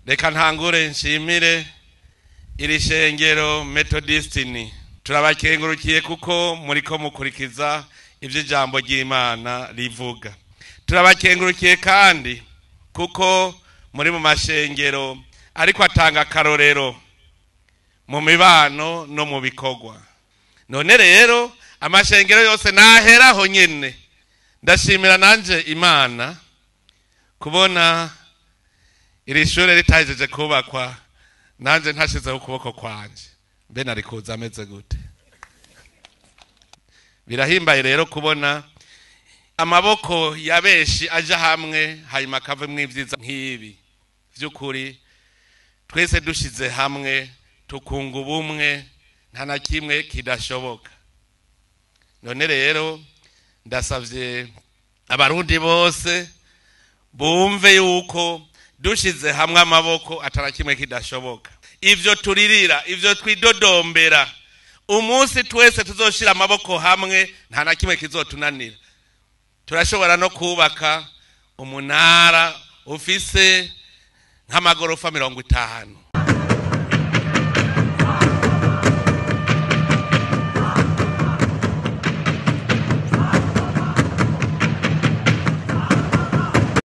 Reka ntangure nshimire iri shengero Methodistini. Turabakengurukiye kuko muriko mukurikiza ivyo ijambo ry'Imana rivuga. Turabakengurukiye kandi kuko muri mu mashengero ariko atanga akarorero mu mibano no mu bikorwa. None rero amashengero yose naheraho nyene. Ndashimira nanje Imana kubona iri shure ritahejeje kubakwa nanje ntashizeho ukuboko kwanje, mbe nari kuza ameze gute? Birahimbaye rero kubona amaboko ya benshi aja hamwe hanyuma akavamwo ibyiza nk'ibi. Vy'ukuri twese dushize hamwe tukunga ubumwe, nta na kimwe kidashoboka. None rero ndasavye abarundi bose bumve yuko dushize hamwe amaboko atana kimwe kidashoboka. Ivyo turirira, ivyo twidodombera, umunsi twese tuzoshira amaboko hamwe nta na kimwe kizotunanira. Turashobora no kubaka umunara ufise nk'amagorofa 50.